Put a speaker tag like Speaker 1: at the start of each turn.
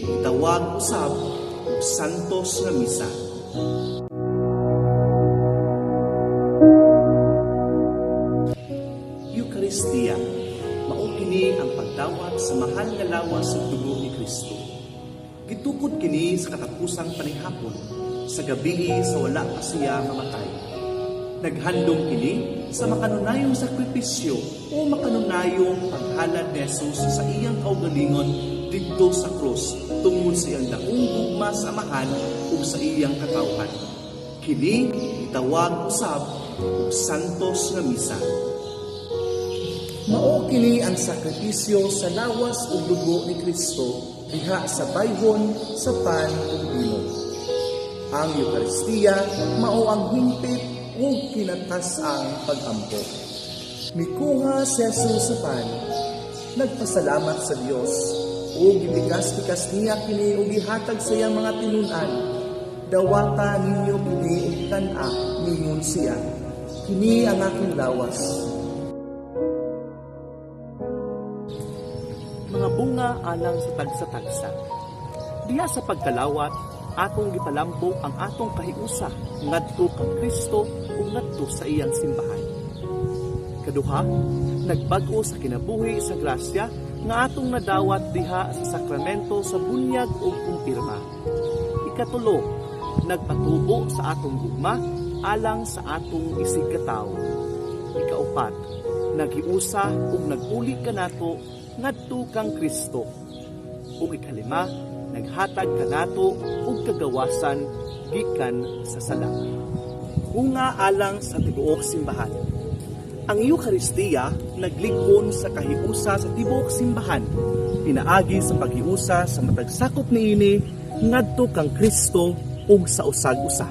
Speaker 1: Gitawag usab og Santos nga Misa. Eucharistia, mao kini ang pagdawat sa mahal nga lawas ug dugo ni Kristo. Gitukod kini sa katapusang panihapon sa gabii sa wala pa siya mamatay. Naghandom kini sa makanunayong sakripisyo o makanunayong paghalad ni Jesus sa iyang kaugalingon didto sa krus tungod sa iyang daong gugma sa Amahan ug sa iyang katawhan. Kini gitawag usab og Santos nga Misa. Mao kini ang sakripisyo sa lawas ug dugo ni Kristo diha sa bayhon sa pan ug bino. Ang Eukaristiya mao ang hingpit ug kinatas-ang pagampo. Mikuha si Jesus sa pan, nagpasalamat sa Dios, ug gipikas-pikas niya kini ug gihatag sa iyang mga tinun-an. "Dawata ninyo kini ug tan-a," ningon siya. "Kini ang aking lawas." Mga bunga alang sa tagsa-tagsa. Diha sa pagkalawat, atong gipalambo ang atong kahiusa ngadto kang Kristo ug ngadto sa iyang simbahan. Kaduha, nagbag-o sa kinabuhi sa grasya nga atong nadawat diha sa sakramento sa bunyag ug kumpirma. Ikatulo, nagpatubo sa atong gugma alang sa atong isigkatawo. Ikaupat, naghiusa ug nag-uli kanato ngadto kang Kristo. Ug ikalima, naghatag kanato og kagawasan gikan sa sala. Bunga alang sa tibuok simbahan. Ang Eukaristiya naglig-on sa kahiusa sa tibuok simbahan pinaagi sa paghiusa sa matag sakop niini ngadto kang Kristo ug sa usag-usa.